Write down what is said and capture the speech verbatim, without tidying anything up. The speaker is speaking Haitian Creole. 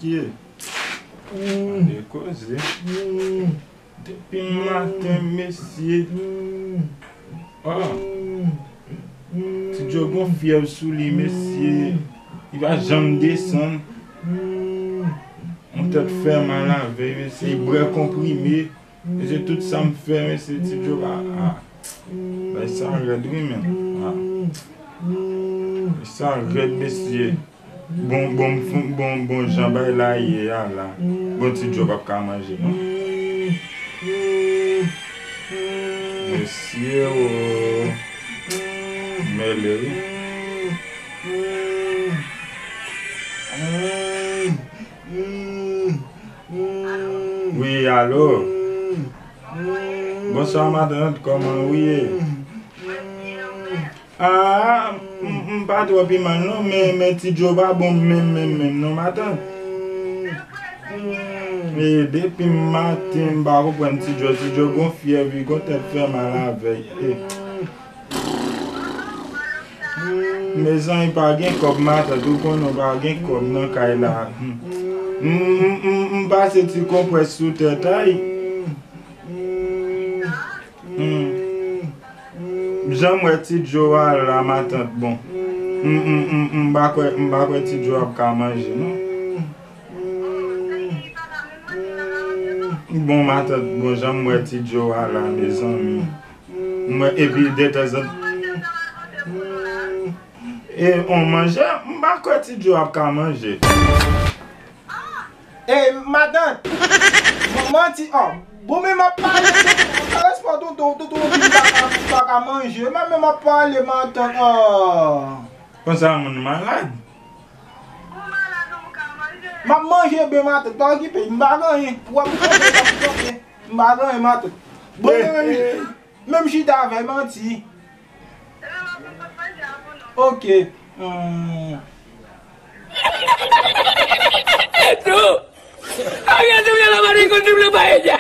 Ye. Gade koze. Depi maten, mesye. Oh. Ti Djo gon fyèv sou li, mesye. Li pa janm desann. Yon tèt fè mal avè l, mesye. Li bwè konprime. Mesye, tout sa m fè, mesye, Ti Djo pa. Ah. Bay sa rèd, wi, men. Ah. Bay sa rèd, mesye. Bon, bon, bon, bon jan bay la ye a la. Bon, Ti Djo p ap ka manje, non. Mesye, o. Mele, wi. Wi, alo. Bonswa, matant, kòman ou ye? Ah, m, m pa twò pi mal non, men, men Ti Djo pa bon menm, menm, menm non, matant. E depi maten, m pa konprann Ti Djo. Ti Djo gon fyèv, li gon tèt fè mal avè l. E. Mezanmi, pa gen kòb, matant, ou konnen w pa gen kòb nan kay la. M, m, m, m pase ti konprès sou tèt a l. Hmm. Jan m wè Ti Djo a la, matant, bon. M, m, m, m pa kwè, m pa kwè Ti Djo ap ka manje, non. Bon, matant, bon, jan m wè Ti Djo a la, mezanmi. M wè, epi detanzantan. E, on manje, m pa kwè Ti Djo ap ka manje. Ey, matant! M-, manti, oh. Bon, men m ap pale, m ap respè tonton, tonton, tonton, m pa ka, m pa ka manje. Men, men m ap pale, matant, oh. Konsa moun malad? M ap manje byen, matant, pa okipe, m pa gen anyen. Ou ap manje, m ap manje. M pa gen anyen, matant. Bon, eh, men, men, eh. Menm chita avè manti. Ok. Hmm. Tú, había subido la maricón triple paella.